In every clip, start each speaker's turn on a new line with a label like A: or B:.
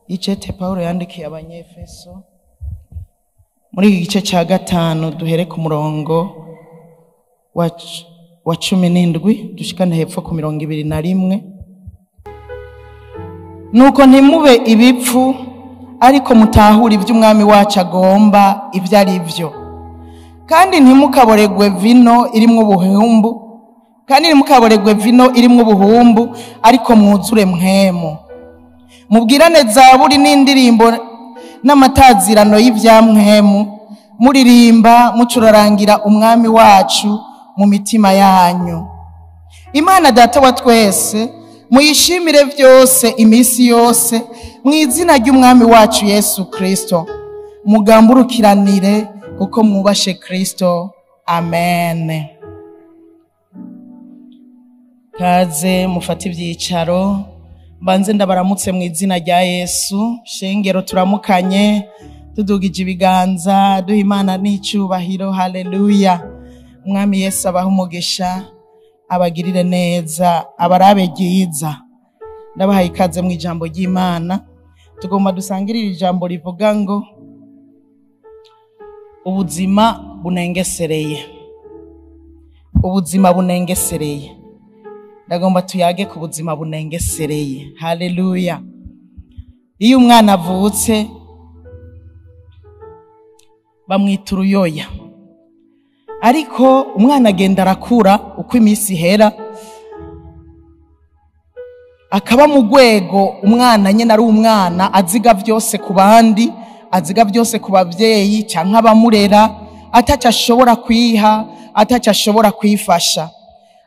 A: Icete Pawulo yandikiye Abanyefeso muri iki gice cya 5, duhere ku murongo wa 17 dushikane hepfo ku 21. Nuko ntimube ibipfu, ariko mutahure iby'umwami wacu agomba ibyo ari byo. Kandi ntimukaboregwe vino irimwo ubuhumbu, kandi ntimukaboregwe vino irimwo ubuhumbu, ariko mwuzure mpwemu. Mubwirane zaburi n'indirimbo n'amatazirano y'ivyamwemu, muririmba mucurarangira umwami wacu mu mitima yanyu. Imana Data wa twese muyishimire vyose iminsi yose mu izina ry'umwami wacu Yesu Kristo. Mugamburukiranire kuko mwubashe Kristo. Amen. Kaze mufate ivyicaro. Mbanze ndabaramutse mu izina rya Yesu. Shengero turamukanye, tudugije ibiganza, duha Imana n'icyubahiro. Haleluya. Umwami Yesu abahe umugisha, abagirire neza, abarabe ryiza. Ndabahaye ikaze mu ijambo ry'Imana. Tugomba dusangirire ijambo rivuga ngo ubuzima bunengesereye. Ubuzima bunengesereye. Ndagomba tuyage ku buzima bunengesereye. Haleluya. Iyo umwana avutse bamwita uruyoya, ariko umwana agenda arakura uko iminsi ihera, akaba mu rwego umwana nyene ari umwana, aziga vyose ku bandi, aziga vyose ku bavyeyi canke abamurera, ataco ashobora kwiha, ataco ashobora kwifasha.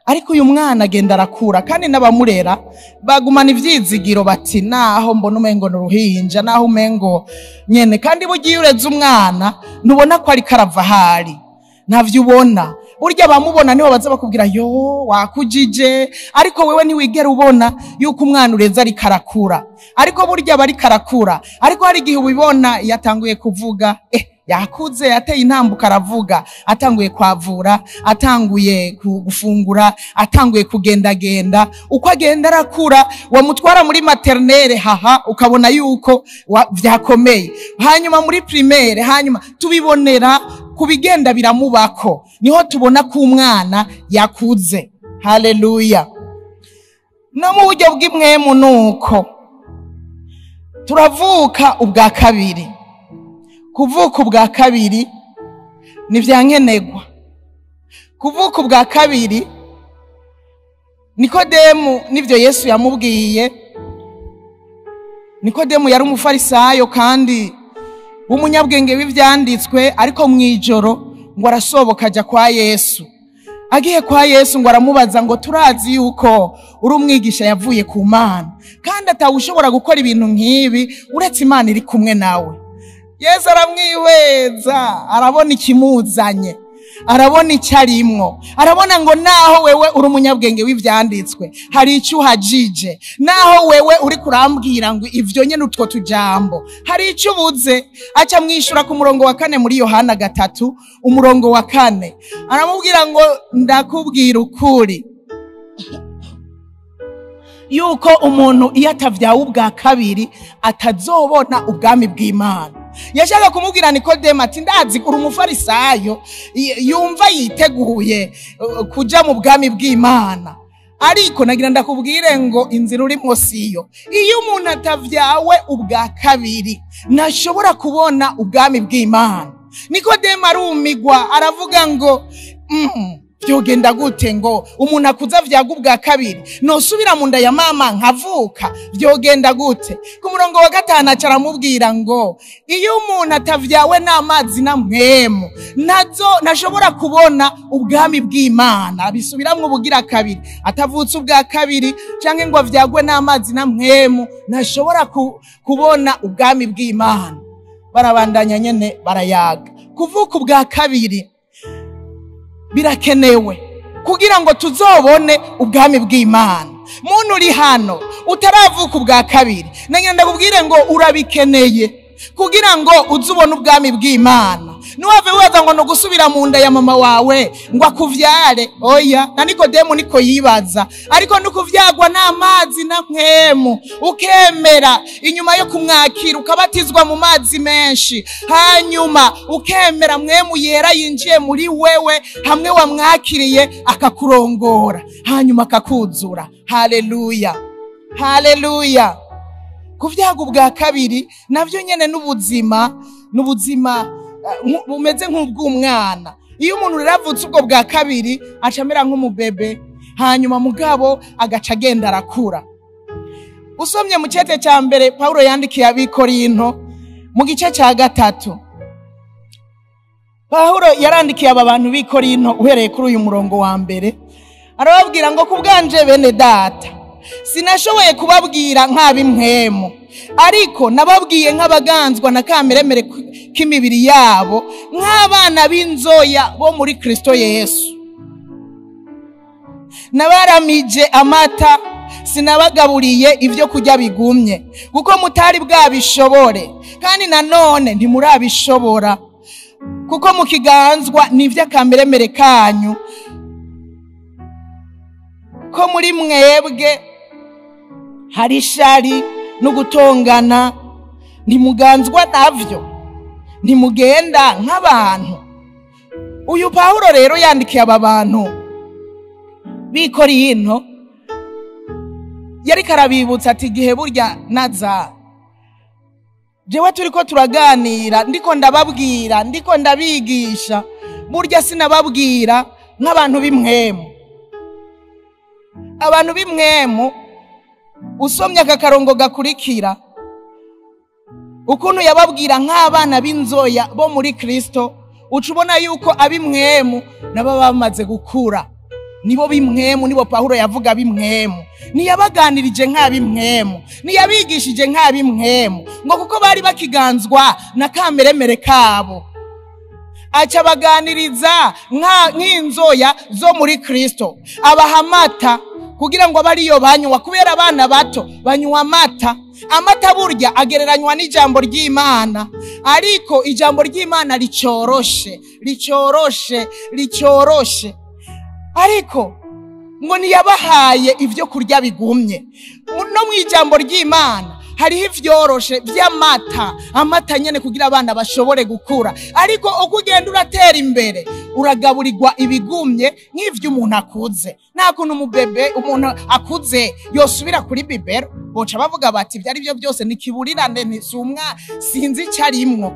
A: Ariko uyu mwana agenda arakura, kandi n'abamurera bagumana ivyizigiro bati naho mbona umengo n'uruhinja, naho umengo nyene. Kandi burya iyo ureze umwana ntubona ko ariko arava ahari, ntavyo ubona. Burya abamubona nibo baza bakubwira yo wakujije, ariko wewe ntiwigera ubona yuko umwana ureze ariko arakura. Ariko burya aba ariko arakura, ariko hari igihe ubibona iyo atanguye kuvuga, yakuze, yateye intambuko aravuga, atanguye kwavura, atanguye gufungura, atanguye kugendagenda. Uko agenda arakura, wamutwara muri maternelle haha ukabona yuko vyakomeye, hanyuma muri primaire, hanyuma tubibonera kubigenda biramubako, niho tubona ko umwana yakuze. Haleluya. No mu buryo bw'imwemu nuko turavuka ubwa kabiri. Kuvuka ubwa kabiri ni vyankenegwa. Kuvuka ubwa kabiri, Nikodemu nivyo Yesu yamubwiye. Nikodemu yari umufarisayo kandi w'umunyabwenge w'ivyanditswe, ariko mwijoro ngo arasoboka aja kwa Yesu. Agiye kwa Yesu ngo aramubaza ngo turazi yuko uri umwigisha yavuye ku Mana, kandi atawushobora gukora ibintu nk'ibi uretse Imana iri kumwe nawe. Yesu aramwihweza, arabona ikimuzanye, arabona icyo arimwo, arabona ngo naho wewe uri umunyabwenge w'ivyanditswe hari icyo uhajije, naho wewe uri kurambwira ngo ivyo nyene utwo tujambo hari icyo ubuze. Aca mwishura ku murongo wa 4 muri Yohana 3 umurongo wa 4, aramubwira ngo ndakubwira ukuri yuko umuntu iyo atavyawe ubwa kabiri atazobona ubwami bw'Imana. Yashaka kumubwira Nikodemu ati ndazi uri umufarisayo yumva yiteguye kuja mu bwami bw'Imana, ariko nagira ndakubwire ngo inzira urimwo siyo. Iyo umuntu atavyawe ubwa kabiri ntashobora kubona ubwami bw'Imana. Nikodemu arumigwa, aravuga ngo vyogenda gute ngo umuntu akuza vyaga ubwa kabiri, nosubira mu nda ya mama nkavuka, vyogenda gute? Ku murongo wa 5 aca aramubwira ngo iyo umuntu atavyawe n'amazi na mpwemu nazo ntashobora kubona ubwami bw'Imana. Abisubiramwo ubugira kabiri, atavutse ubwa kabiri canke ngo avyagwe n'amazi na mpwemu ntashobora kubona ubwami bw'Imana. Barabandanya nyene barayaga. Kuvuka ubwa kabiri birakenewe kugira ngo tuzobone ubwami bw'Imana. Muntu uri hano utaravuka ubwa kabiri, nagira ndakubwire ngo urabikeneye kugira ngo uzubone ubwami bw'Imana. Ntiwave wibaza ngo ni ugusubira mu nda ya mama wawe ngo akuvyare. Oya, na Nikodemu niko yibaza. Ariko ni ukuvyagwa n'amazi na mpwemu, ukemera inyuma yo kumwakira ukabatizwa mu mazi menshi, hanyuma ukemera mpwemu yera yinjiye muri wewe hamwe wamwakiriye akakurongora, hanyuma akakuzura. Haleluya, haleluya. Kuvyaga ubwa kabiri navyo nyene n'ubuzima, n'ubuzima bumeze nk'ubw'umwana. Iyo umuntu rero avutse ubwo bwa kabiri aca amera nk'umubebe, hanyuma mugabo agaca agenda arakura. Usomye mu cete ca mbere Paulo yandikiye ab'Ikorinto mu gice ca 3, Paulo yarandikiye aba bantu b'Ikorinto uhereye kuri uyu murongo wa mbere, arababwira ngo kubwanje bene data sinashoboye kubabwira nk'ab'impwemu, ariko nababwiye nk'abaganzwa na kameremere k'imibiri yabo, nk'abana b'inzoya bo muri Kristo Yesu. Nabaramije amata, sinabagaburiye ibyo kurya bigumye, kuko mutari bwabishobore, kandi nanone ntimurabishobora, kuko mukiganzwa n'ivy'akameremere kanyu, ko muri mwebwe hari ishari no gutongana, ntimuganzwa navyo, ntimugenda nk'abantu. Uyu Paulo rero yandikiye aba bantu b'Ikorinto, yariko arabibutsa ati igihe burya naza jewe turiko turaganira, ndiko ndababwira, ndiko ndabigisha, burya sinababwira nk'abantu b'imwemu. Abantu b'imwemu, usomye aka karongo gakurikira, ukuntu yababwira nk'abana b'inzoya bo muri Kristo, uca ubona yuko ab'imwemu nabo bamaze gukura. Nibo b'imwemu, nibo Paulo yavuga b'imwemu. Ntiyabaganirije nk'ab'imwemu, ntiyabigishije nk'ab'imwemu, ngo kuko bari bakiganzwa na kameremere kabo. Aca baganiriza nk'inzoya zo muri Kristo, abaha amata kugira ngo abariyo banywa, kubera abana bato banywa amata. Amata burya agereranywa n'ijambo ry'Imana, ariko ijambo ry'Imana ricoroshe, ricoroshe, ricoroshe. Ariko ngo ntiyabahaye ivyo kurya bigumye. No mu ijambo ry'Imana hariho ivyoroshe vy'amata, amata nyene kugira abana bashobore gukura. Ariko uko ugenda uratera imbere uragaburirwa ibigumye nk'ivyo umuntu akuze. Nta kuntu umubebe umuntu akuze yosubira kuri bibero, boca bavuga bati ibyo ari byo byose nikiburirane, ntisumwa, sinzi ico arimwo.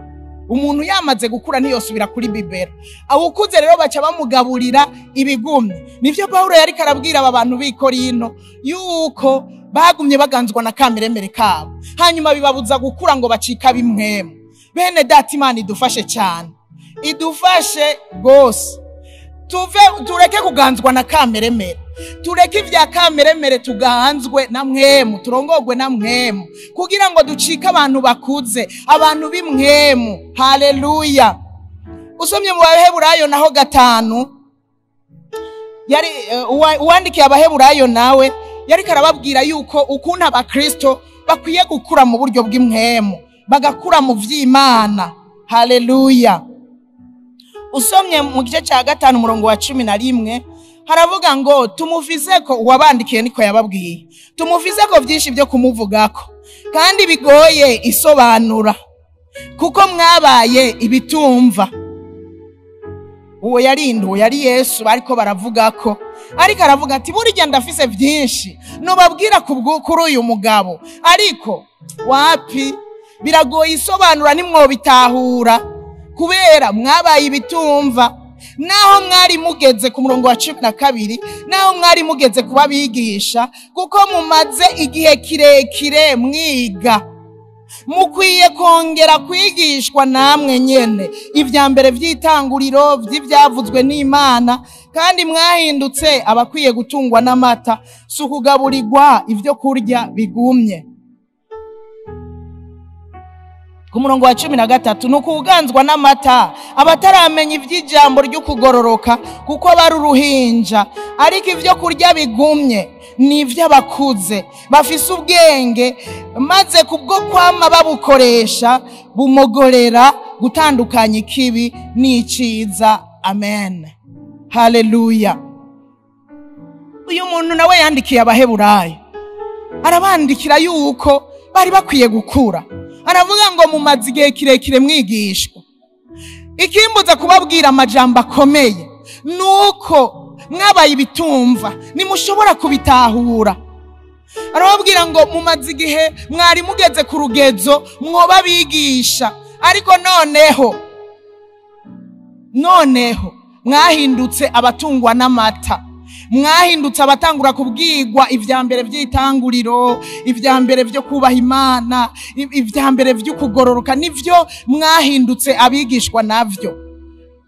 A: Umuntu yamaze gukura ntiyosubira kuri bibero. Awukuze rero baca bamugaburira ibigumye. Nivyo Paulo yariko arabwira aba bantu b'Ikorinto yuko bagumye baganzwa na kameremere kabo, hanyuma bibabuza gukura ngo bacika bimwemu. Bene data, Imana idufashe cyane, idufashe gose. Tuve tureke kuganzwa na kameremere, tureke ivya kameremere, tuganzwe na mwemu, turongogwe na mwemu, kugira ngo ducike abantu bakuze, abantu b'imwemu. Haleluya. Usomye mu Baheburayo naho 5, yari uwandikiye Abaheburayo nawe yariko arababwira yuko ukuntu abakristo bakwiye gukura mu buryo bw'imwemu, bagakura mu vy'Imana. Haleluya. Usomye mu gice ca 5 umurongo wa 11, haravuga ngo tumuvize ko uwabandikiye niko yababwiye, tumuvize ko vyinshi byo kumuvugako, kandi bigoye isobanura, kuko mwabaye ibitumva. Uwo yarinduwe yari Yesu bariko baravugako, ariko aravuga ati burya ndafise vyinshi nobabwira kuri uyu mugabo, ariko wapi, biragoye isobanura, ntimwobitahura kubera mwabaye ibitumva. Naho mwari mugeze ku murongo wa 12, naho mwari mugeze kubabigisha, kuko mumaze igihe kirekire mwiga, mukwiye kongera kwigishwa namwe nyene ivya mbere vy'itanguriro vy'ivyavuzwe n'Imana, kandi mwahindutse abakwiye gutungwa n'amata, si ukugaburirwa ivyo kurya bigumye. Ku murongo wa 13, ni ukuganzwa n'amata abataramenya ivy'ijambo ry'ukugororoka, kuko bari uruhinja, ariko ivyo kurya bigumye ni ivy'abakuze bafise ubwenge, maze kubwo kwama babukoresha bumogorera gutandukanya ikibi n'iciza. Amen, haleluya. Uyu muntu nawe yandikiye Abaheburayo, arabandikira yuko bari bakwiye gukura. Aravuga ngo mumaze igihe kirekire mwigishwa. Ikimbuza kubabwira amajambo akomeye nuko mwabaye ibitumva, nimushobora kubitahura. Arababwira ngo mumaze igihe mwari mugeze ku rugezo mwoba bigisha, ariko noneho mwahindutse abatungwa n'amata, mwahindutse abatangura kubwirwa ivya mbere vy'itanguriro, ivya mbere vyo kubaha Imana, ivya mbere vyo kugororoka. Nivyo mwahindutse abigishwa navyo,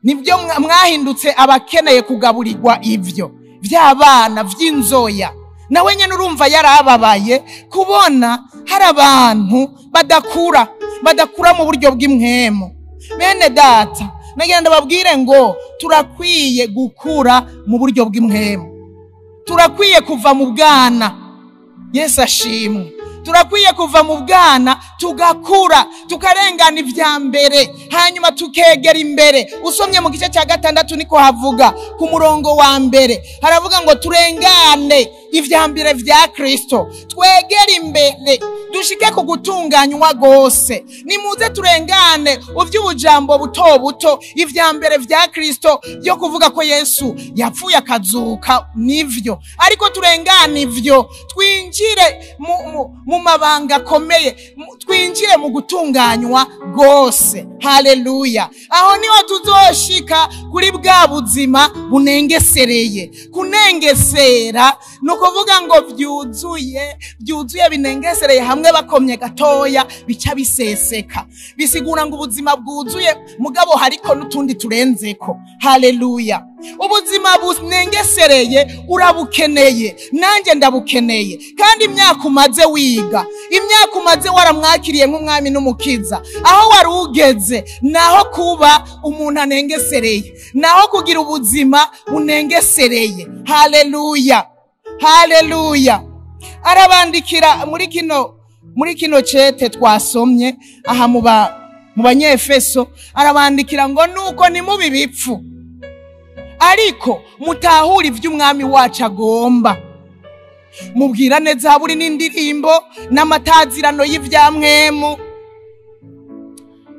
A: nivyo mwahindutse abakeneye kugaburirwa ivyo vy'abana vy'inzoya. Nawe nyene urumva yarababaye kubona hari abantu badakura mu buryo bw'imwemo. Bene data, nagira ndababwire ngo turakwiye gukura mu buryo bw'imwemo, turakwiye kuva mu bwana. Yesu ashimwe. Turakwiye kuva mu bwana tugakura, tukarengana ivya mbere, hanyuma tukegera imbere. Usomye mu gice cya 6 niko havuga ku murongo wa mbere, haravuga ngo turengane ivya mbere vya Kristo, twegere imbere dushike ku gutunganywa gose. Nimuze turengane uvy'ubujambo buto buto, ivya mbere vya Kristo byo kuvuga ko Yesu yapfuye akazuka, nivyo, ariko turengane ivyo twinjire mu mabanga akomeye, twinjire mu gutunganywa gose. Haleluya. Aho niho tuzoshika kuri bwa buzima bunengesereye. Kunengesera nukuvuga ngo byuzuye binengesereye, hamwe bakomye gatoya bica biseseka. Bisigura ngo ubuzima bwuzuye, mugabo hariko n'utundi turenzeko. Haleluya. Ubuzima bunengesereye urabukeneye, nanjye ndabukeneye. Kandi imyaka umaze wiga, imyaka umaze waramwakiriye nk'umwami n'umukiza, aho wari ugeze naho kuba umuntu anengesereye, naho kugira ubuzima bunengesereye. Haleluya, haleluya. Arabandikira muri kino cete twasomye aha mu Banyefeso, arabandikira ngo nuko ni mubi bipfu, ariko mutahura ivy'umwami wacu agomba. Mubwira neza haburi n'indirimbo n'amatazirano y'ivyamwemu.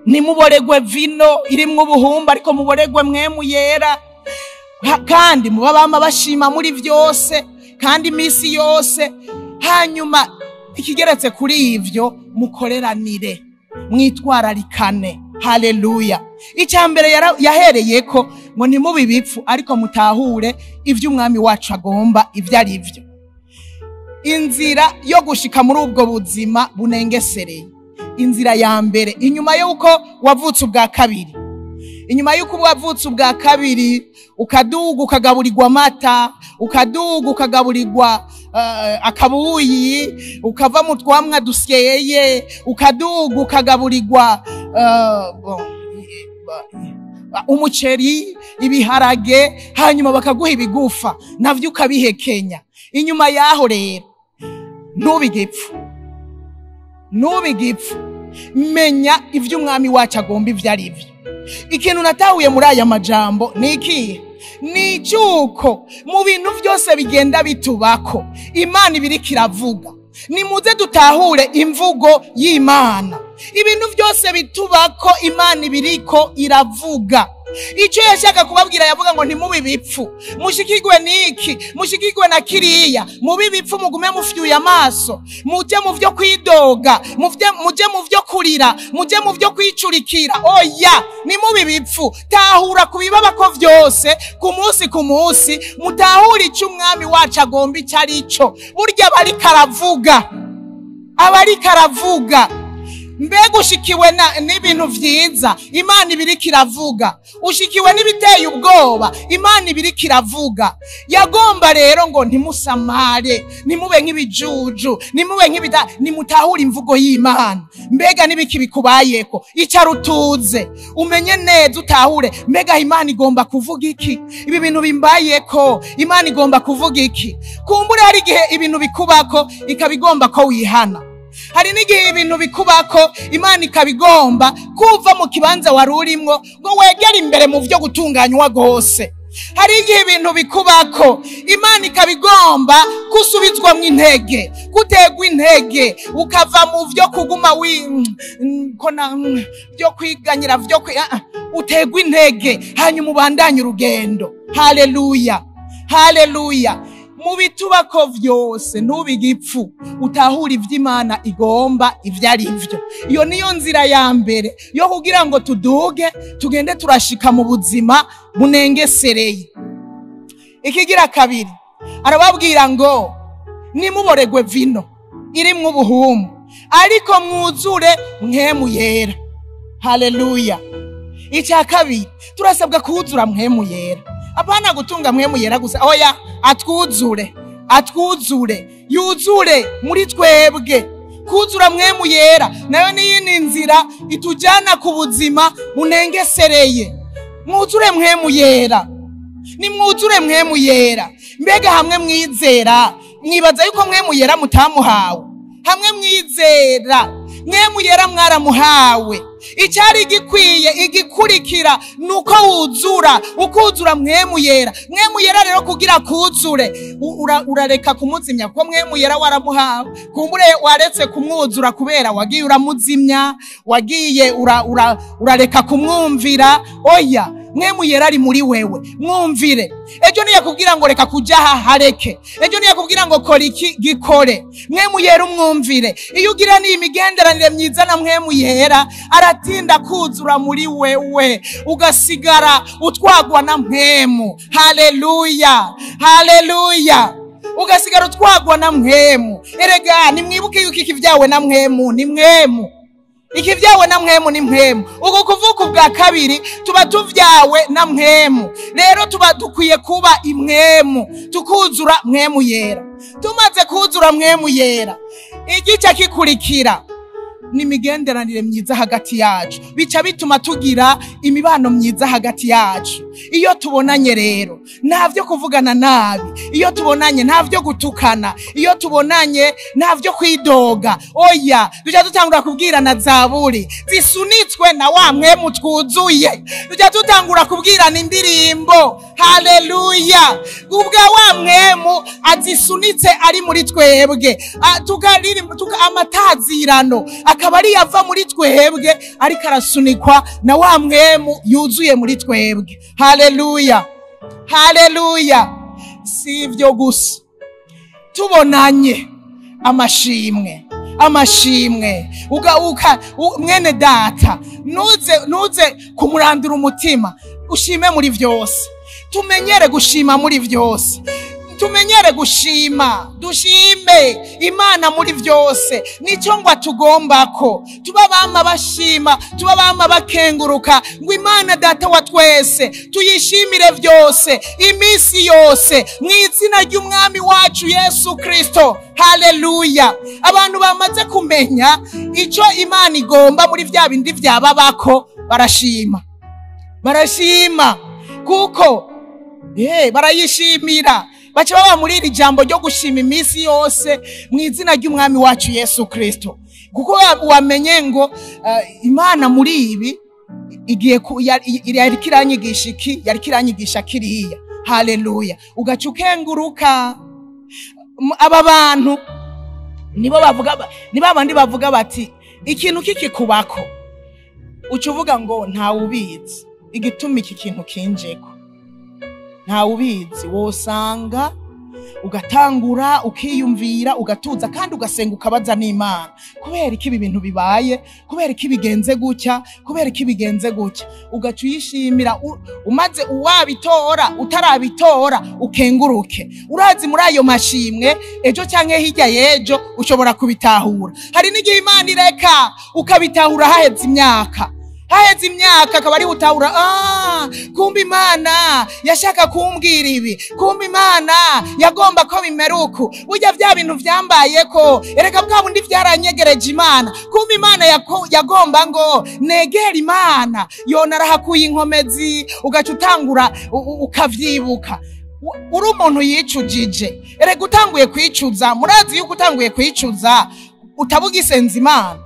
A: Nimuboregwe vino irimwo ubuhumba, ariko muboregwe mwemu yera. Kandi muba bama bashima muri vyose kandi imisi yose. Hanyuma ikigeretse kuri ivyo, mukoreranire, mwitwararikane. Haleluya. Icya mbere yahereyeko ngo ntimubi bipfu, ariko mutahure ivy'umwami wacu agomba ivyo ari vyo. Inzira yo gushika muri ubwo buzima bunengesereye, inzira ya mbere, inyuma yuko wavutse ubwa kabiri, inyuma yuko wavutse ubwa kabiri, ukaduga ukagaburirwa amata, ukaduga ukagaburirwa akabuyi, ukava mu twamwa dusyeye, ukaduga ukagaburirwa umuceri, ibiharage, hanyuma bakaguha ibigufa navyo ukabihekenya. Inyuma yaho rero ntubigipfu, menya ivy'umwami wacu agomba ivyo ari vyo. Ikintu natahuye muri aya majambo ni ikihe? Ni icyuko mu bintu byose bigenda bitubako Imana ibiriko iravuga. Nimuze dutahure imvugo y'Imana. Ibintu byose bitubako Imana ibiriko iravuga. Icyo yashaka kubabwira, yavuga ngo ntimubi bipfu, mushikirwe niki, mushikirwe na kiriya, mubi bipfu, mugume mufyuye amaso, muje mu vyo kwidoga, muje mu vyo kurira, muje mu vyo kwicurikira. Oya, nimubi bipfu. Tahura kubibabako vyose ku munsi ku munsi, mutahure ico umwami wacu agomba ico ari cyo. Burya abariko aravuga. Mbega ushikiwe n'ibintu vyiza, Imana ibiriko iravuga. Ushikiwe n'ibiteye ubwoba, Imana ibiriko iravuga. Yagomba rero ngo ntimusamare, ntimube nk'ibijuju, nimube nk'ibita, nimutahure imvugo y'Imana. Mbega n'ibiki bikubayeko, icara utuze, umenye neza, utahure. Mbega Imana igomba kuvuga iki? Ibi bintu bimbayeko, Imana igomba kuvuga iki? Kumbure hari igihe ibintu bikubako ikaba igomba ko wihana. Hari n'igihe ibintu bikubako Imana ikabigomba kuva mu kibanza wari urimwo ngo wegere imbere mu vyo gutunganywa gose. Hari igihe ibintu bikubako Imana ikabigomba gusubizwamwo intege, gutegwa intege, ukava mu vyo kuguma vyo kwiganyira, vyo utegwa intege, hanyuma ubandanye urugendo. Haleluya, haleluya. Mu bitubako vyose ntubigipfu, utahura ivy'Imana igomba ivyo ari vyo. Iyo niyo nzira ya mbere yo kugira ngo tuduge tugende turashika mu buzima bunengesereye. Ikigira kabiri, arababwira ngo nimuboregwe vino irimwo ubuhumbu, ariko mwuzure Mpwemu Yera. Haleluya. Icya kabiri, turasabwa kuzura Mpwemu Yera. Apana gutunga Mpwemu Yera gusa, oya, atwuzure, atwuzure, yuzure muri twebwe. Kuzura Mpwemu Yera nayo ni nzira itujana ku buzima bunengesereye. Mwuzure Mpwemu Yera, nimwuzure Mpwemu Yera. Mbega hamwe mwizera, mwibaza yuko Mpwemu Yera mutamuhawe? Hamwe mwizera Mpwemu Yera mwaramuhawe. Icyari gikwiye igikurikira nuko wuzura, ukuzura Mpwemu Yera. Mpwemu Yera rero kugira kuzure, urareka kumuzimya, kuko Mpwemu Yera waramuhawe. Kumbure waretse kumwuzura kubera wagiye uramuzimya, wagiye urareka kumwumvira. Oya, Mpwemu Yera ari muri wewe, mwumvire. Ejo niyakubwira ngo reka kuja aha, hareke. Ejo niyakubwira ngo kora iki, gikore. Mpwemu Yera umwumvire. Iyo ugira ni imigenderanire myiza na Mpwemu Yera, aratinda kuzura muri wewe, ugasigara utwagwa na Mpwemu. Haleluya, haleluya. Ugasigara utwagwa na Mpwemu. Erega nimwibuke yuko ikivyawe na Mpwemu ni Mpwemu. Ikivyawe na Mpwemu ni Mpwemu. Uku kuvuka ubwa kabiri tuba tuvyawe na Mpwemu. Rero tuba dukwiye kuba imwemu, tukuzura Mpwemu Yera. Tumaze kuzura Mpwemu Yera, igice kikurikira ni imigenderanire myiza hagati yacu. Bica bituma tugira imibano myiza hagati yacu. Iyo tubonanye rero nta vyo kuvugana nabi, iyo tubonanye nta vyo gutukana, iyo tubonanye nta vyo kwidoga. Oya, duca dutangura kubwirana zaburi zisunitswe na wa Mpwemu twuzuye. Duca dutangura kubwirana indirimbo. Haleluya. Ubwa wa Mpwemu azisunitse ari muri twebwe, amatazirano akaba ari yava muri twebwe, ariko arasunikwa na wa Mpwemu yuzuye muri twebwe. Haleluya, haleluya. Si ivyo gusa, tubonanye amashimwe, amashimwe. Mwene data, nuze kumurandura umutima, ushime muri vyose. Tumenyere gushima muri vyose. Tumenyere gushima, dushime Imana muri vyose. Nico ngo atugombako, tuba bama bashima, tuba bama bakenguruka, ngo Imana data wa twese tuyishimire vyose imisi yose, mu izina ry'Umwami wacu Yesu Kristo. Haleluya. Abantu bamaze kumenya ico Imana igomba muri vya bindi vyababako, barashima, barashima, kuko barayishimira. Baca baba muri iri jambo ryo gushima imisi yose mu izina ry'Umwami wacu Yesu Kristo. Kuko wamenye ngo Imana muri ibi igiye yari kiranyigisha iki, yari kiranyigisha kiriya. Haleluya. Ugaca ukenguruka. Aba bantu nibo bavuga, ni babandi bavuga bati ikintu kikikubako, uca uvuga ngo ntawubizi igituma iki kintu kinjeko, ntawubizi. Wosanga ugatangura ukiyumvira, ugatuza, kandi ugasenga ukabaza n'Imana, kubera iki ibi bintu bibaye, kubera iki bigenze gutya, kubera iki bigenze gutya. Ugaca uyishimira, umaze uwabitora utarabitora ukenguruke. Urazi muri ayo mashimwe ejo canke hirya y'ejo ushobora kubitahura. Hari n'igihe Imana ireka ukabitahura haheze imyaka, haheze imyaka akaba ari utahura, kumbe Imana yashaka kumbwira ibi, kumbe Imana yagomba ko bimera uku, burya vya bintu vyambayeko, erega bwa bundi vyaranyegereje Imana, kumbe Imana yagomba ngo negere Imana. Yona arahakuye inkomezi, ugaca utangura ukavyibuka. Uri umuntu yicujije, erega utanguye kwicuza. Murazi yuko utanguye kwicuza Utabugisenza Imana,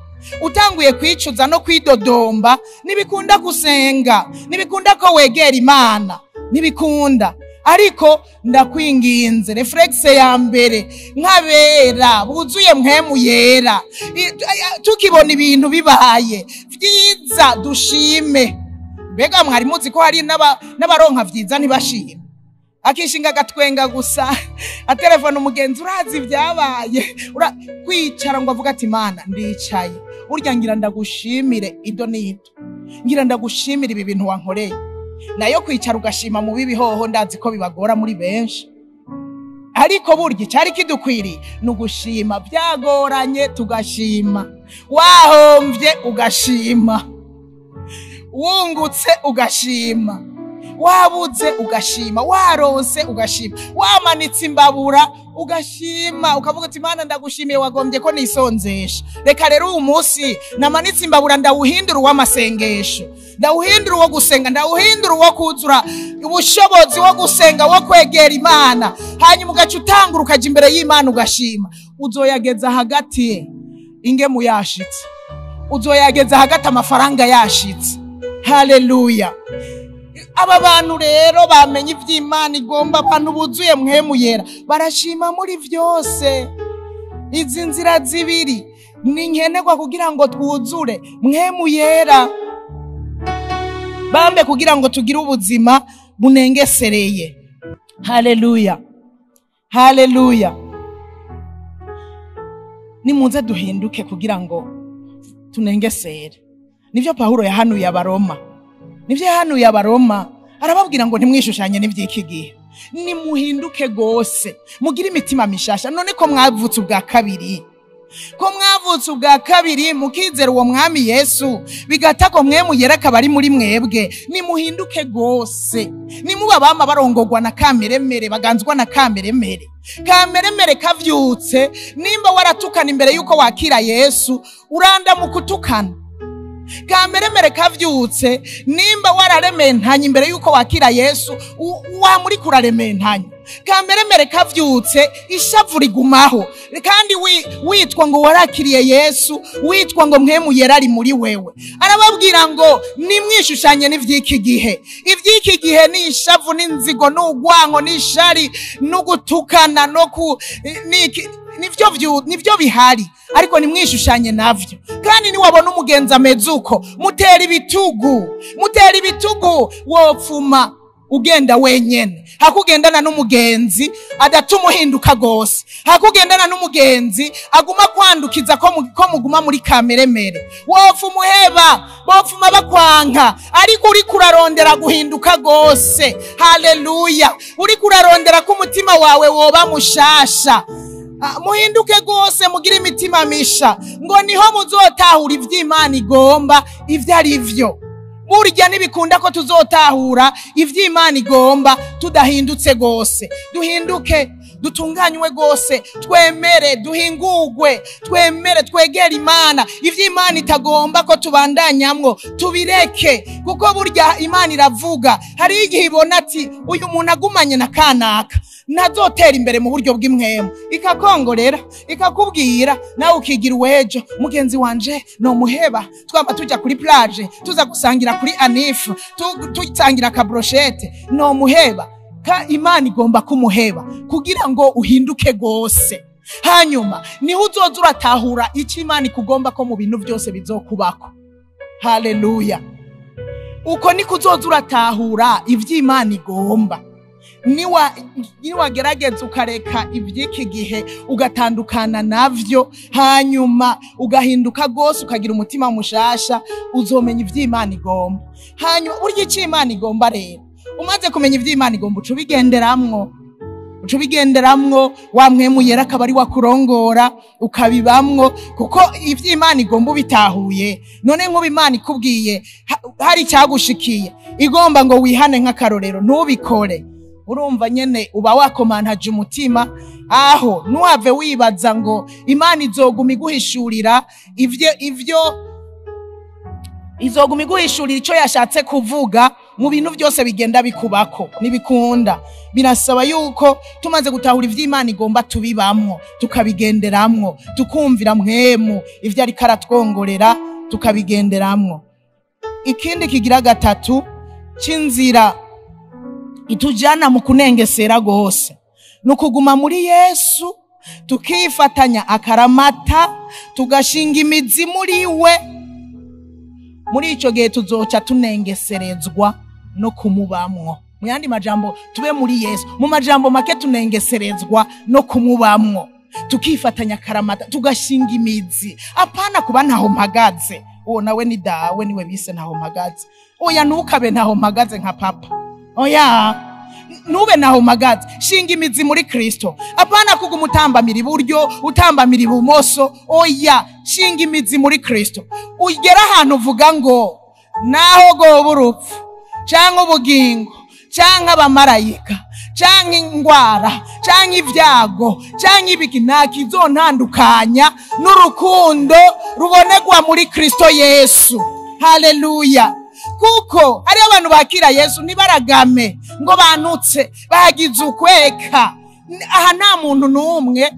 A: utanguye kwicuza no kwidodomba, ntibikunda gusenga, ntibikunda ko wegera Imana, ntibikunda. Ariko ndakwinginze, réflexe ya mbere nk'abera buzuye mpwemu yera, tukibona ibintu bibaye vyiza dushime. Mbega mwari muzi ko hari n'abaronka vyiza ntibashime? Akishinga agatwenga gusa, atelefona umugenzi, urazi ibyabaye, kwicara ngo avuga ati Mana ndicaye, burya ngira ndagushimire ido n'ito, ngira ndagushimire ibi bintu wankoreye. Nayo kwicara ugashima mu bibi hoho ndazi ko bibagora muri benshi, ariko burya icyari kidukwiriye ni ugushima. Byagoranye tugashima, wahomvye ugashima, wungutse ugashima, wabuze ugashima, waronse ugashima, wamanitse imbabura ugashima, ukavuga uti Mana ndagushimiye, wagombye ko nisonzesha. Reka rero uyu munsi namanitse imbabura ndawuhindura uw'amasengesho, ndawuhindura uwo gusenga, ndawuhindura uwo kuzura ubushobozi wo gusenga, wo kwegera Imana. Hanyuma ugaca utangura ukaja imbere y'Imana ugashima. Uzoyageza hagati ingemu yashitse, uzoyageza hagati amafaranga yashitse. Haleluya. Aba bantu rero bamenye ivy'Imana igomba, abantu buzuye mpwemu yera barashima muri vyose. Izi nzira zibiri ni nkenerwa kugira ngo twuzure mpwemu yera, bambe kugira ngo tugire ubuzima bunengesereye. Haleluya, haleluya. Nimuze duhinduke kugira ngo tunengesere. Nivyo Pawulo yahanuye Abaroma, nivyo yahanuye Abaroma, arababwira ngo ntimwishushanye n'ivy'iki gihe, nimuhinduke gose, mugire imitima mishasha. None ko mwavutse ubwa kabiri, ko mwavutse ubwa kabiri mukizera uwo mwami Yesu, bigata ko mwe muyera akaba ari muri mwebwe, nimuhinduke gose. Nimuba bama barongogwa na kameremere, baganzwa na kameremere. Kameremere kavyutse, nimba waratukana imbere yuko wakira Yesu, uranda mu kutukana. Kameremere kavyutse, nimba wararementanye imbere yuko wakira Yesu, wa muri kurarementanya. Kameremere kavyutse, ishavu rigumaho. Kandi witwa ngo warakiriye Yesu, witwa ngo mpwemu yera ari muri wewe. Arababwira ngo nimwishushanye n'ivy'iki gihe. Ivy'iki gihe ni ishavu n'inzigo n'ugwanko n'ishari n'ugutukana no ku niki, nivyo bihari, ariko nimwishushanye navyo. Kandi niwabona umugenzi ameze uko, mutera ibitugu, mutera ibitugu, wopfuma ugenda wenyene. Hakugendana n'umugenzi adatuma uhinduka gose, hakugendana n'umugenzi aguma kwandukiza ko muguma muri kameremere. Wopfa umuheba, bopfuma bakwanka, ariko uri kurarondera guhinduka gose. Haleluya. Uri kurarondera ko umutima wawe woba mushasha. Muhinduke gose, mugire imitima misha, ngo niho muzotahura ivy'Imana igomba ivyo ari vyo. Burya ntibikunda ko tuzotahura ivy'Imana igomba tudahindutse gose. Duhinduke, dutunganywe gose, twemere duhingurwe, twemere twegere Imana. Ivy'Imana itagomba ko tubandanyamwo tubireke, kuko burya Imana iravuga. Hari igihe ibona ati uyu muntu agumanye na kanaka ntazotera imbere mu buryo bw'imwemu, ikakongorera, ikakubwira, nawe ukigira uwejo, mugenzi wanje no muheba, twaba tujya kuri plage, tuza gusangira kuri anifu, tusangira ka brochette, no muheba. Ka Imana igomba kumuheba kugira ngo uhinduke gose. Hanyuma niho uzoza uratahura icyo Imana ikugomba ko mu bintu byose bizokubako. Haleluya. Uko niko uzoza uratahura ivy'Imana igomba. Niwagerageza ukareka ivy'iki gihe ugatandukana navyo, hanyuma ugahinduka gose ukagira umutima mushasha, uzomenya ivy'Imana igomba. Hanyuma burya icyo Imana igomba rero, umaze kumenya ivy'Imana igomba uca ubigenderamwo, uca ubigenderamwo, wa mpwemu yera akaba ari wakurongora ukabibamwo, kuko ivy'Imana igomba ubitahuye. None nk'ubu Imana ikubwiye hari icyagushikiye, igomba ngo wihane nk'akarorero, ntubikore, urumva nyene uba wakomantaje umutima. Aho ntuhave wibaza ngo Imana izoguma iguhishurira ivyo izoguma iguhishurira ico yashatse kuvuga mu bintu byose bigenda bikubako. Ntibikunda. Birasaba yuko tumaze gutahura ivy'Imana igomba tubibamwo, tukabigenderamwo, tukumvira mwemu ivyo ariko aratwongorera, tukabigenderamwo. Ikindi kigira gatatu c'inzira itujana mu kunengesera gose ni ukuguma muri Yesu, tukifatanya akaramata, tugashinga imizi muri we. Muri ico gihe tuzoca tunengeserezwa no kumubamwo. Mu yandi majambo, tube muri Yesu. Mu majambo make, tunengeserezwa no kumubamwo, tukifatanya akaramata, tugashinga imizi. Apana kuba ntaho mpagaze. Uwo nawe ni dawe, niwe bise ntaho mpagaze. Oya, ntukabe ntaho mpagaze nka papa. Oya, nube naho mpagaze. Shinga imizi muri Kristo. Apana kuguma utambamira iburyo, utambamira ibumoso. Oya, shinga imizi muri Kristo. Ugera ahantu uvuga ngo naho goba urupfu canke ubugingo canke abamarayika canke ingwara canke ibyago canke ibiki, nta kizontandukanya n'urukundo rubonegwa muri Kristo Yesu. Haleluya. Kuko hariho abantu bakira Yesu ntibaragame ngo banutse bagize ukweka. Aha nta muntu n'umwe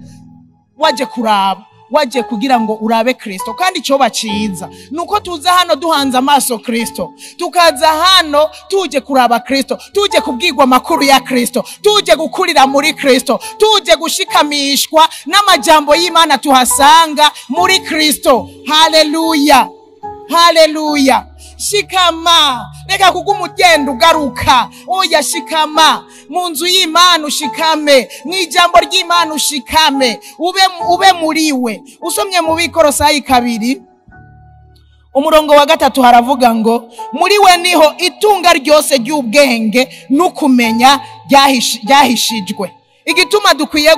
A: waje kuraba, waje kugira ngo urabe Kristo. Kandi ico baciza nuko tuza hano duhanze amaso Kristo, tukaza hano tuje kuraba Kristo, tuje kubwirwa amakuru ya Kristo, tuje gukurira muri Kristo, tuje gushikamishwa n'amajambo y'Imana tuhasanga muri Kristo. Haleluya, haleluya. Shikama, reka kuguma ugenda ugaruka. Oya, shikama mu nzu y'Imana, ushikame mu ijambo ry'Imana, ushikame ube muri we. Usomye mu Bikorosayi 2 umurongo wa 3 haravuga ngo muri we niho itunga ryose ry'ubwenge n'ukumenya ryahishijwe. Igituma dukwiye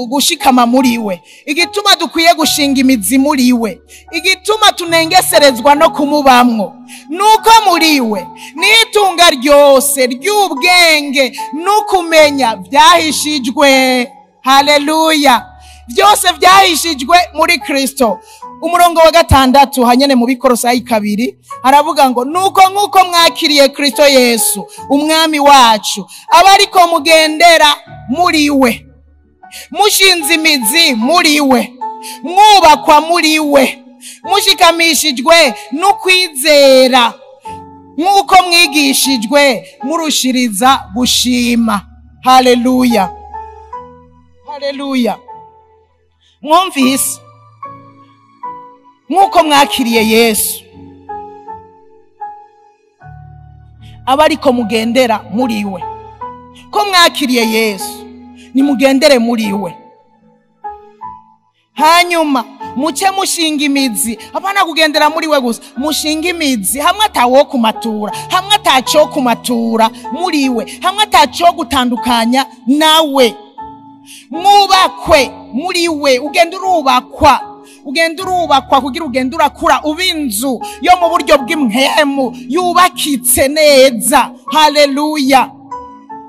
A: gushikama muri we, igituma dukwiye gushinga imizi muri we, igituma tunengeserezwa no kumubamwo, nuko muri we n'itunga ryose ry'ubwenge n'ukumenya byahishijwe. Haleluya. Byose byahishijwe muri Kristo. Umurongo wa 6 hanyene mu Bikorosayi 2 haravuga ngo nuko nkuko mwakiriye Kristo Yesu umwami wacu, abariko mugendera muri we, mushinze imizi muri we, mwubakwa muri we, mushikamishijwe n'ukwizera nkuko mwigishijwe, murushiriza gushima. Haleluya, haleluya. Mwumvise nkuko mwakiriye Yesu, abariko mugendera muri we. Ko mwakiriye Yesu, nimugendere muri we. Hanyuma muce mushinga imizi. Apana kugendera muri we gusa, mushinga imizi hamwe atawo kumatura, hamwe ataco kumatura muri we, hamwe ataco gutandukanya nawe. Mwubakwe muri we, ugenda urubakwa, ugenda urubakwa kugira ugenda urakura uba inzu yo mu buryo bw'imhemu yubakitse neza. Haleluya.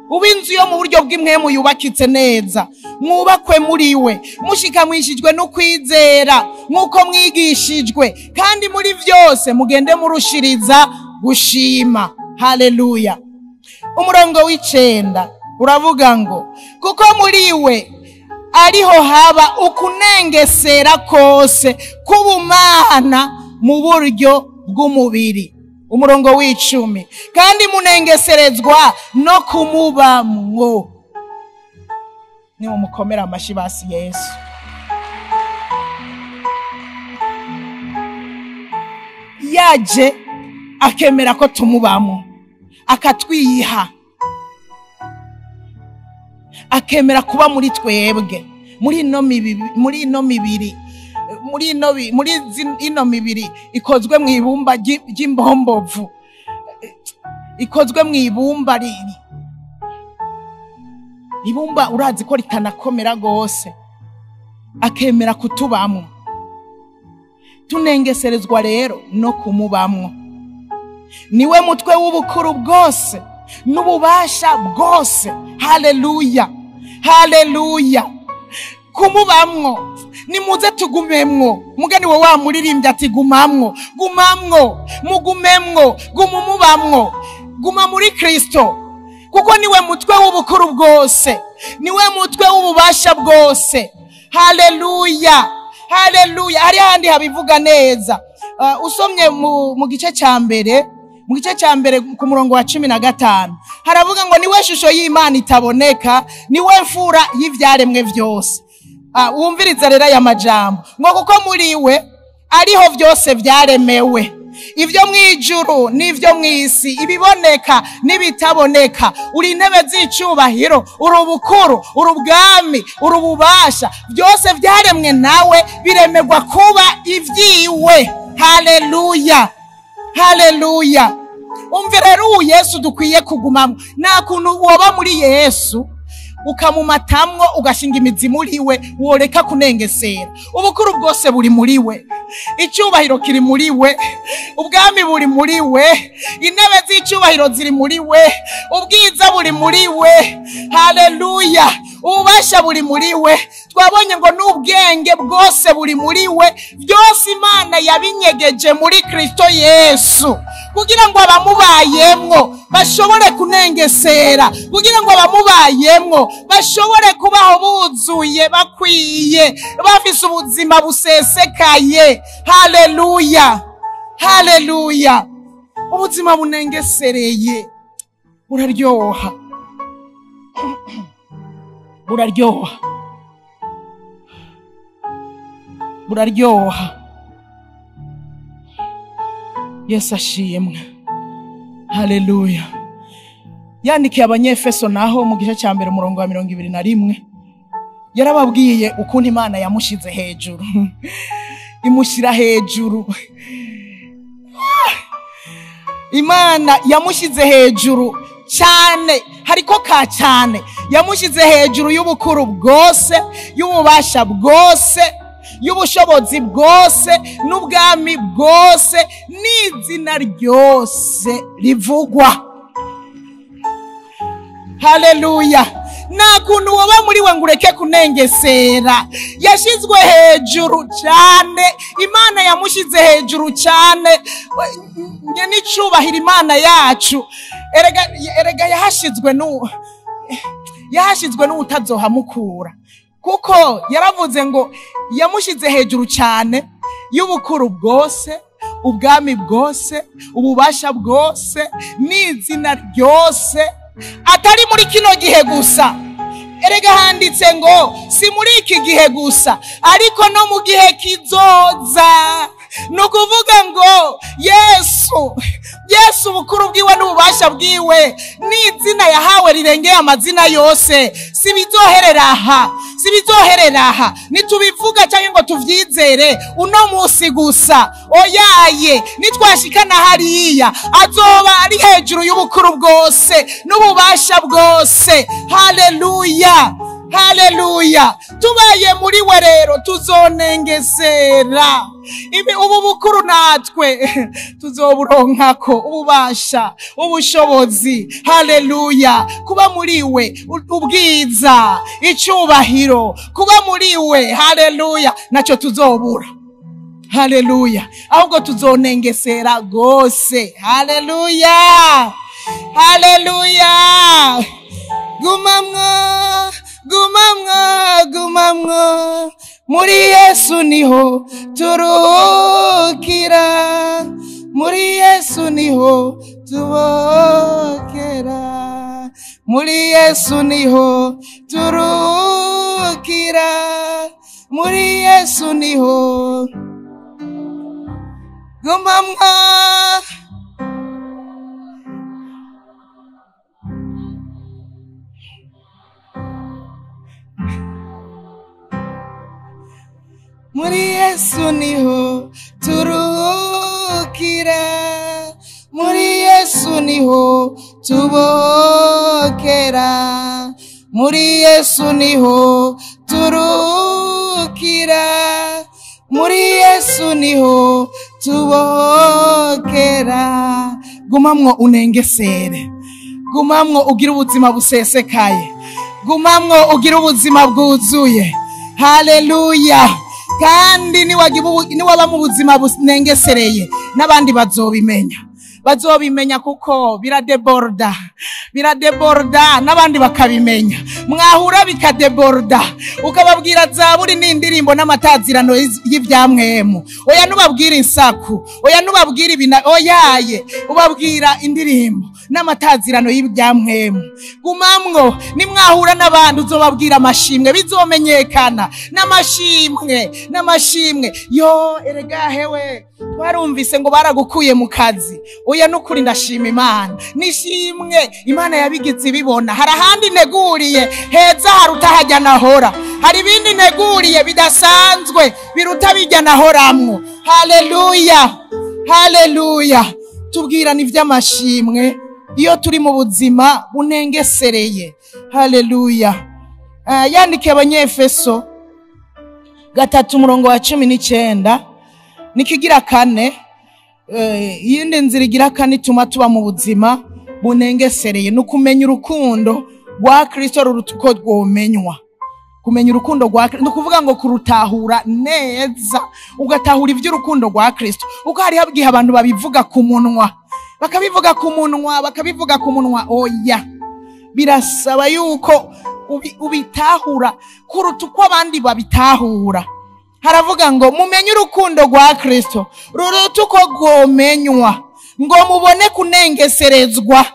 A: Uba inzu yo mu buryo bw'imhemu yubakitse neza. Mwubakwe muri we, mushikamishijwe no kwizera nkuko mwigishijwe, kandi muri byose mugende murushiriza gushima. Haleluya. Umurongo w'9 uravuga ngo kuko muri we ariho haba ukunengesera kose k'ubumana mu buryo bw'umubiri. Umurongo w'10 kandi munengeserezwa no kumubamwo. Niwo mukomera amashi basi Yesu. Yaje akemera ko tumubamwo, akatwiha, akemera kuba muri twebwe, muri ino mibiri, muri ino mibiri ikozwe mu ibumba ry'imbombovu, ikozwe mu ibumba ibumba urazi ko ritanakomera gose, akemera kutubamwo. Tunengeserezwa rero no kumubamwo. Niwe mutwe w'ubukuru bwose n'ububasha bwose. Haleluya, haleluya. Kumubamwo, nimuze tugumemwo. Mugani wa wa muririmbyi ati gumamwo, gumamwo, mugumemwo, gumumubamwo, Guma muri Kristo, kuko niwe mutwe w'ubukuru bwose, niwe mutwe w'ububasha bwose. Haleluya, haleluya. Hari handi habivuga neza. Usomye mu gice ca mbere, mu gice ca mbere ku murongo wa 15, haravuga ngo niwe shusho y'Imana itaboneka, niwe mfura y'ivyaremwe vyose. Wumviriza rero aya majambo, ngo kuko muri we ariho vyose vyaremewe, ivyo mwijuru n'ivyo mwisi, ibiboneka n'ibitaboneka. Uri intebe z'icubahiro, uri ubukuru, uri ubwami, uri ububasha, byose vyaremwe nawe, biremerwa kuba ivyiwe. Haleluya, haleluya. Umve rero ubu Yesu dukwiye kugumamwo. Nta kuntu woba muri Yesu ukamumatamwo ugashinga imizi muri we woreka kunengesera. Ubukuru bwose buri muri we, icyubahiro kiri muri we, ubwami buri muri we, intebe z'icyubahiro ziri muri we, ubwiza buri muri we. Haleluya. Ububasha buri muri we. Twabonye ngo n'ubwenge bwose buri muri we. Byose Imana yabinyegeje muri Kristo Yesu, kugira ngo abamubayemwo bashobore kunengesera, kugira ngo abamubayemwo bashobore kubaho buzuye, bakwiye, bafise ubuzima busesekaye. Haleluya, haleluya. Ubuzima bunengesereye buraryoha, buraryoha, buraryoha. Yesu ashimwe. Haleluya. Yandikiye Abanyefeso naho mu gice cya mbere umurongo wa 21, yarababwiye ukuntu Imana yamushize hejuru, imushyira hejuru. Imana yamushize hejuru cyane, hariko ka cyane. Yamushize hejuru y'ubukuru bwose, y'ububasha bwose, y'ubushobozi bwose, n'ubwami bwose, n'izina ryose rivugwa. Haleluya. Nta kuntu woba muri we ngo ureke kunengesera. Yashizwe hejuru cyane, Imana yamushize hejuru cyane. Nge n'icubahiro Imana yacu. Erega yahashizwe n'utazohamukura, kuko yaravuze ngo yamushize hejuru cyane y'ubukuru bwose, ubwami bwose, ububasha bwose, n'izina ryose, atari muri kino gihe gusa. Erega handitse ngo si muri iki gihe gusa, ariko no mu gihe kizoza. Nukuvuga ngo Yesu ubukuru bwiwe n'ububasha bwiwe n'izina yahawe rirengeye amazina yose, si bizoherera aha, si bizoherera aha. Nitubivuga cyangwa ngo tuvyizere uno munsi gusa, oyaye, nitwashikana hariya azoba ari hejuru y'ubukuru bwose n'ububasha bwose. Haleluya, haleluya. Tubaye muri we rero tuzonengesera. Ibi ubu bukuru natwe tuzoburonkako ububasha, ubushobozi. Haleluya. Kuba muri we ubwiza, icubahiro, kuba muri we. Haleluya. Naco tuzobura. Haleluya. Ahubwo tuzonengesera gose. Haleluya, haleluya. Gumamwo, gumamwo, gumamwo. Muri Yesu niho turuhukira, muri Yesu niho tubokera, muri Yesu niho turuhukira, muri Yesu niho. Gumamwo. Muri Yesu niho turuhukira, muri Yesu niho tubokera, muri Yesu niho turuhukira, muri Yesu niho tubokera. Gumamwo unengesere, gumamwo ugira ubuzima busesekaye, gumamwo ugira ubuzima bwuzuye. Haleluya. Kandi niwaba mu buzima bunengesereye n'abandi bazobimenya, Bazobimenya kuko biradeborda, biradeborda n'abandi bakabimenya. Mwahura bikadeborda, ukababwira zaburi n'indirimbo n'amatazirano y'ivyamwemu. Oya nubabwira insaku, oya nubabwira ibina, oyaye ubabwira indirimbo n'amatazirano y'ivyamwemu. Gumamwo, nimwahura n'abandi uzobabwira amashimwe, bizomenyekana n'amashimwe, n'amashimwe. Yo erega hewe, twarumvise ngo baragukuye mu kazi. Oya nukuri ndashima Imana, nishimwe Imana yabigize ibibona. Hari ahandi neguriye heza haruta hajya nahora, hari ibindi neguriye bidasanzwe biruta bijya nahoramwo. Haleluya, haleluya. Tubwirana ivy'amashimwe iyo turi mu buzima bunengesereye. Haleluya. Yandikiye Abanyefeso 3 umurongo wa 19 nikigira 4. Iyindi nzira igira 4 ituma tuba mu buzima bunengesereye ni ukumenya urukundo rwa Kristo ruruta uko rwomenywa. Kumenya urukundo rwa Kristo ni ukuvuga ngo kurutahura neza, ugatahura ivy'urukundo rwa Kristo. Uko hari habwiye abantu babivuga ku munwa, bakabivuga ku munwa, bakabivuga ku munwa. Oya, birasaba yuko ubitahura kuruta uko abandi babitahura. Haravuga ngo mumenye urukundo rwa Kristo ruruta uko rwomenywa, ngo mubone kunengeserezwa,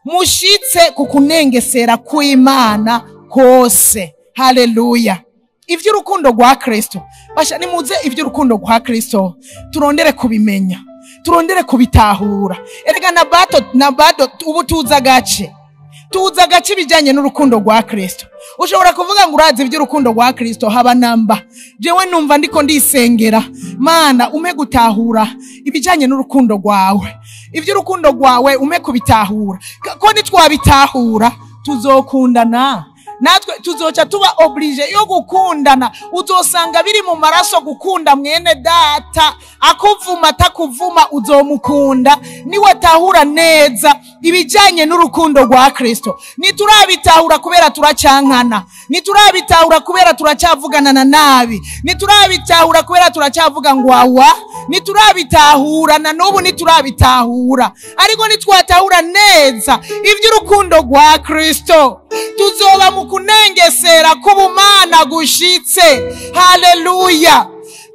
A: mushitse ku kunengesera kw'Imana kose. Haleluya. Ivy'urukundo rwa Kristo, basha nimuze ivy'urukundo rwa Kristo turondere kubimenya, turondere kubitahura. Erega na bato na bado ubu tuza gace, tuza gace ibijanye n'urukundo rwa Kristo. Ushobora kuvuga ngo urazi ivy'urukundo rwa Kristo haba namba. Jewe numva ndiko ndisengera, Mana ume gutahura ibijanye n'urukundo rwawe, ivy'urukundo rwawe ume kubitahura. Ko nitwabitahura tuzokundana, natwe tuzoca tuba oblige yo gukundana. Uzosanga biri mu maraso gukunda mwene data, akuvuma atakuvuma uzomukunda. Niwatahura neza ibijanye n'urukundo rwa Kristo. Niturabitahura kubera turacankana, niturabitahura kubera turacavugana na nabi, niturabitahura kubera turacavuga ngo awa, niturabitahura na n'ubu niturabitahura. Ariko nitwatahura neza ivy'urukundo rwa Kristo, tuzoba mu kunengesera k'ubumana gushitse. Haleluya.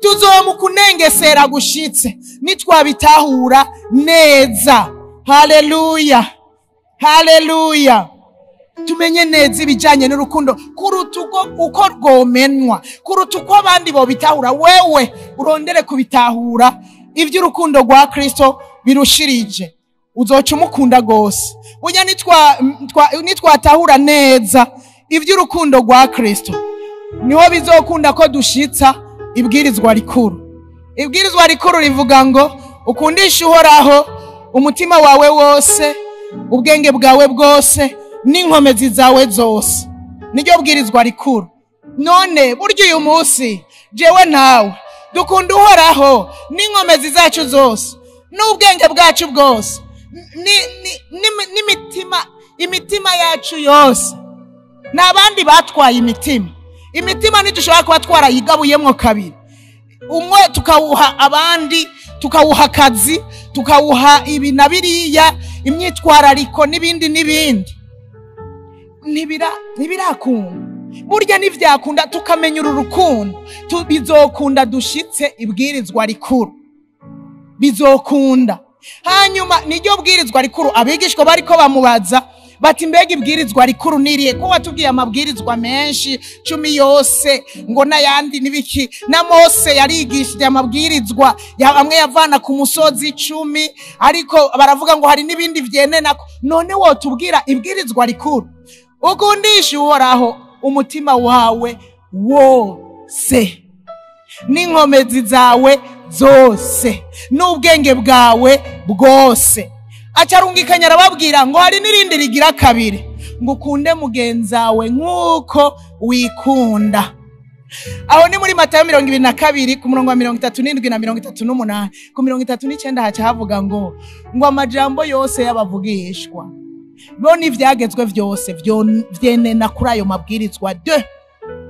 A: Tuzoba mu kunengesera gushitse nitwabitahura neza. Haleluya, haleluya. Tumenye neza ibijanye n'urukundo kuruta uko rwomenwa, kuruta uko abandi bobitahura. Wewe urondere kubitahura ivy'urukundo rwa Kristo birushirije, uzoca umukunda gose. Burya nitwatahura neza ivy'urukundo rwa Kristo, niho bizokunda ko dushitsa ibwirizwa rikuru. Ibwirizwa rikuru rivuga ngo ukundishe Uhoraho umutima wawe wose, ubwenge bwawe bwose, n'inkomezi zawe zose. Niryo bwirizwa rikuru. None burya uyu munsi jewe nawe dukunda Uhoraho n'inkomezi zacu zose, n'ubwenge bwacu bwose, n'imitima, imitima yacu yose. N'abandi batwaye imitima. Imitima ntidushobora kuba twarayigabuyemwo kabiri, umwe tukawuha abandi, tukawuha akazi, tukawuha ibi na biriya, imyitwarariko n'ibindi n'ibindi. Ntibirakunda. Burya ntivyakunda tukamenya uru rukundo, bizokunda dushitse ibwirizwa rikuru, bizokunda. Hanyuma niryo bwirizwa rikuru abigishwa bariko bamubaza bati mbega ibwirizwa rikuru niriye, ko watubwiye amabwirizwa menshi 10 yose ngo n'ayandi nibiki, na Mose yarigishije amabwirizwa amwe yavana ku musozi 10, ariko baravuga ngo hari n'ibindi vyenenako. None wotubwira ibwirizwa rikuru? Ukundisha Uhoraho umutima wawe wose, n'inkomezi zawe zose, n'ubwenge bwawe bwose. Acarungikanya arababwira ngo hari n'irindi rigira kabiri, ngo ukunde mugenzawe nk'uko wikunda. Aho ni muri Matayo 22 ku murongo wa 37 na 38. Ku 39 haca havuga ngo amajambo yose y'abavugishwa bo n'ivyagezwe vyose vyenena kuri ayo mabwirizwa de.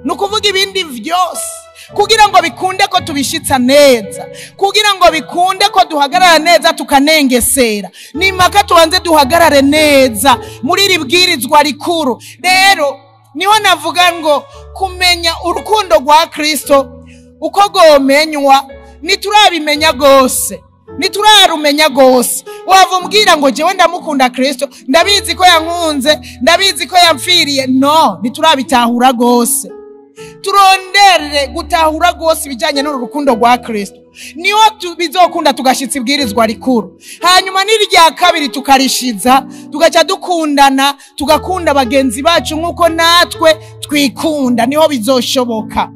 A: Ni ukuvuga ibindi vyose Kugira ngo bikunde ko tubishitsa neza, kugira ngo bikunde ko duhagarara neza tukanengesera, ni mpaka tubanze duhagarare neza muri iri bwirizwa rikuru. Rero niho navuga ngo kumenya urukundo rwa Kristo uko rwomenywa ntiturabimenya rwose, ntiturarumenya rwose. Wava umbwira ngo jewe ndamukunda Kristo, ndabizi ko yankunze, ndabizi ko yampfiriye. No, ntiturabitahura rwose. Turondere gutahura rwose ibijyanye n'uru rukundo rwa Kristo, niho bizokunda tugashitsa ibwirizwa rikuru. Hanyuma n'irya kabiri tukarishiza, tugaca dukundana, tugakunda bagenzi bacu nk'uko natwe twikunda. Niho bizoshoboka,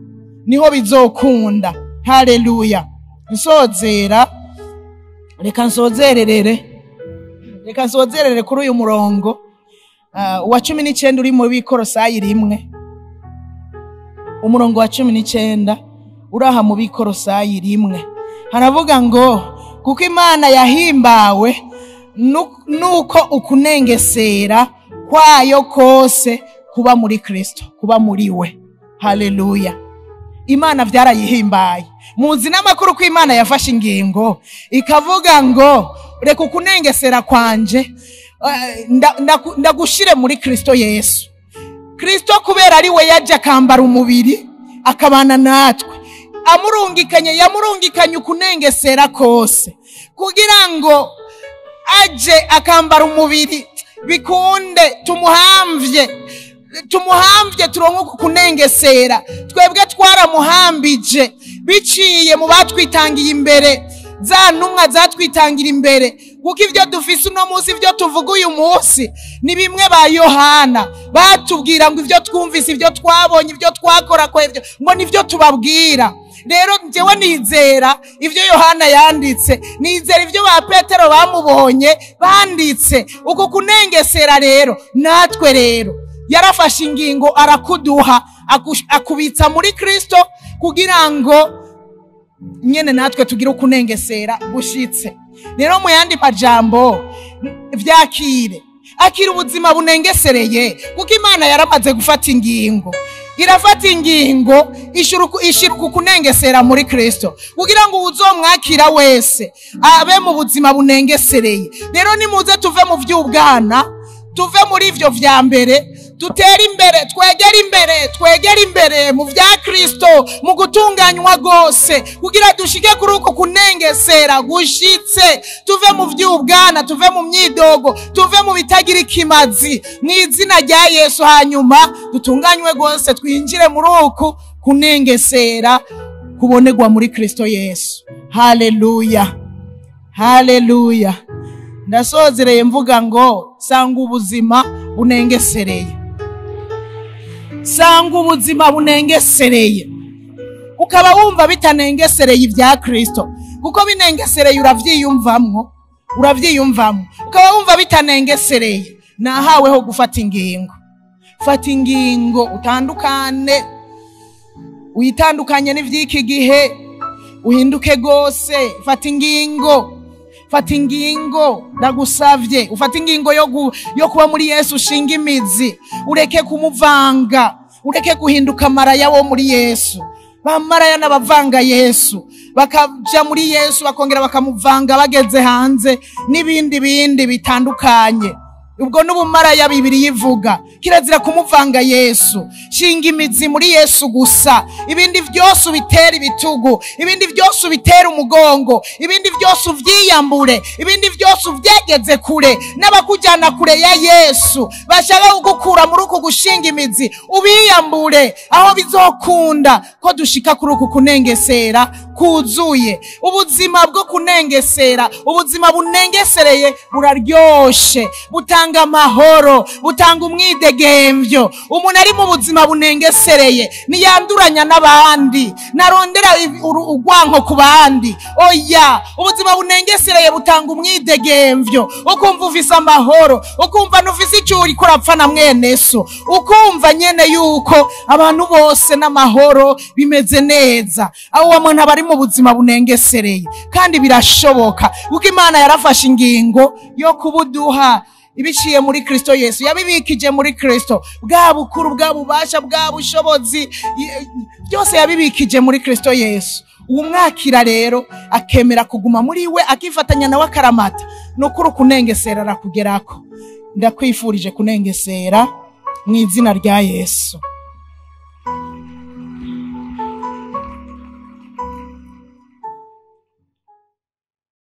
A: niho bizokunda. Haleluya. Nsozera, reka nsozerere kuri uyu murongo wa 19 uri mu Bikorosayi 1. Umurongo wa 19 uraha mu Bikorosayi 1 haravuga ngo kuko Imana yahimbawe nuko ukunengesera kwayo kose kuba muri Kristo, kuba muri we. Haleluya. Imana vyarayihimbaye. Muzi n'amakuru ko Imana yafashe ingingo ikavuga ngo reka ukunengesera kwanje ndagushire muri Kristo Yesu. Kristo kubera ari we yaje akambara umubiri akabana natwe, yamurungikanye ukunengesera kose kugira ngo aje akambara umubiri bikunde tumuhamvye turonke kunengesera. Twebwe twaramuhambije biciye mu batwitangiye imbere, za ntumwa zatwitangira imbere, kuko ivyo dufise uno munsi, ivyo tuvuga uyu munsi ni bimwe ba Yohana batubwira ngo ivyo twumvise, ivyo twabonye, ivyo twakora kwevyo, ngo nivyo tubabwira. Rero njyewe nizera ivyo Yohana yanditse, nizera ivyo ba Petero bamubonye banditse. Uko kunengesera rero natwe rero yarafashe ingingo arakuduha, akubitsa muri Kristo kugira ngo nyene natwe tugire ukunengesera gushitse. Rero mu yandi majambo, vyakire, akira ubuzima bunengesereye, kuko Imana yaramaze gufata ingingo. Irafata ingingo ishira kunengesera muri Kristo kugira ngo uzomwakira wese abe mu buzima bunengesereye. Rero nimuze tuve mu vy'ubwana, tuve muri ivyo vya mbere, dutere imbere, twegere imbere mu vya Kristo, mu gutunganywa gose, kugira dushike kuri uko kunengesera gushitse. Tuve mu vy'ubwana, tuve mu myidogo, tuve mu bitagira ikimazi, mw'izina rya Yesu. Hanyuma dutunganywe gose, twinjire muri uku kunengesera kubonerwa muri Kristo Yesu. Haleluya, haleluya. Ndasozereye mvuga ngo sanga ubuzima bunengesereye, sanga ubuzima bunengesereye. Ukaba wumva bitanengesereye ibya Kristo, kuko binengesereye uravyiyumvamwo. Ukaba wumva bitanengesereye, nahaweho gufata ingingo. Fata ingingo, utandukane, uyitandukanye n'ivy'iki gihe, uhinduke gose. Fata ingingo, fata ingingo, ndagusavye, ufate ingingo yo kuba muri Yesu, ushinga imizi, ureke kumuvanga, ureke guhinduka maraya wo muri Yesu. Bamaraya n'abavanga Yesu, bakaja muri Yesu bakongera bakamuvanga bageze hanze n'ibindi bindi bitandukanye. Ubwo n'ubumaraya Bibiri yivuga kirazira kumuvanga Yesu. Shinga imizi muri Yesu gusa, ibindi vyose ubitera ibitugu, ibindi vyose ubitera umugongo, ibindi vyose uvyiyambure, ibindi vyose uvyegeze kure. N'abakujyana kure ya Yesu bashaka kugukura muri uku gushinga imizi, ubiyambure aho bizokunda ko dushika kuri uku kunengesera kuzuye. Ubuzima bwo kunengesera, ubuzima bunengesereye buraryoshe, butanga amahoro, butanga umwidegemvyo. Umuntu ari mu buzima bunengesereye niyanduranya n'abandi, narondera urwanko ku bandi. Oya, ubuzima bunengesereye butanga umwidegemvyo, ukumva ufise amahoro, ukumva nufise icyo uriko urapfa na mwene so, ukumva nyene yuko abantu bose n'amahoro bimeze neza. Aho uwo muntu aba ari mu buzima bunengesereye, kandi birashoboka kuko Imana yarafashe ingingo yo kubuduha. Ibiciye muri Kristo Yesu, yabibikije muri Kristo. Bwa bukuru, bwa bubasha, bwa bushobozi, byose yabibikije muri Kristo Yesu. Uwumwakira rero akemera kuguma muri we, akifatanya nawe akaramata, ni ukuri kunengesera arakugerako. Ndakwifurije kunengesera mu izina rya Yesu.